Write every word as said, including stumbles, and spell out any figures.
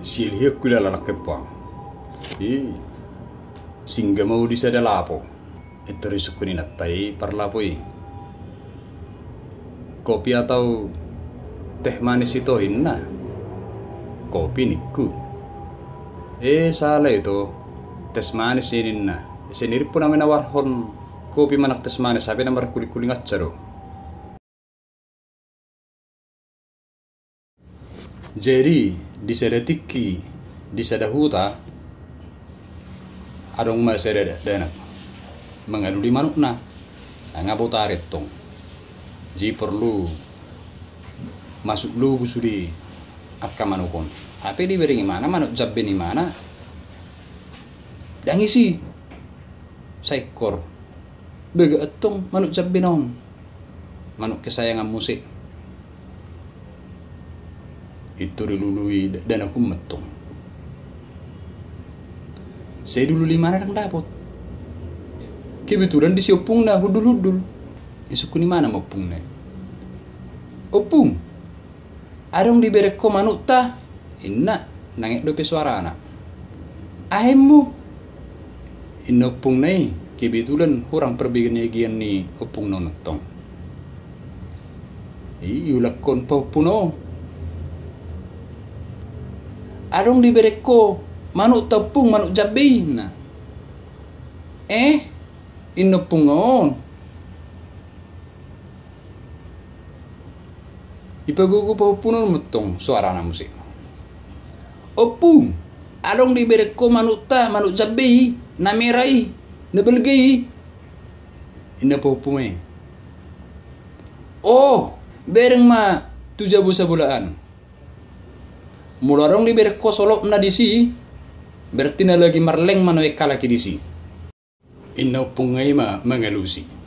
Sielehonku ilala nangkin puang. I, singgah ma ahu di sada lapo. Pintor isungkun inanta i parlapo i. Kopi atau teh manis ito, inna? Kopi, ningku. E, sala ito, teh manis i, ninna. Senirit pe na menawarhon kopi manang teh manis, hape na markuling-kuling aca do. Jadi, di sada tingki, di sada huta, adong ma sada dakdanak mangalului manukna. Nga botari tong. Jadi porlu masuk lobu sude angka manuk on. Hape dibereng imana manuk jambe ni imana, ndang isi. Saingkor. Bagak tong manuk jambena on. Manuk kesayangan muse. Pintor dilului dakdanak on ma tong. Sai dilului imana ndang dapot. Kebetulan disi ompungna hundul-hundul. Isungkun imana ma ompungna i. Ompung, adong dibereng ho manukta, inna, nang et dope suarana. Aha immu? Inna ompungna i, kebetulan hurang parbagian ni ompungna on tong. I, iulakhon pahompuna on. Adong dibereng ho manukta ompung, manuk jambe i, inna. Eh, inna ompungna on. Ipagogo pahompuna on ma tong suarana muse. Ompung, adong dibereng ho manukta, manuk jambe i, na mera i, na balga i. Inna pahompuna i. O, bereng ma tu jabu sabolaan. Molo adong dibereng ho solopna disi, berarti na lagi marleng ma nuaeng halak i disi. Inna ompungna i ma mangalusi.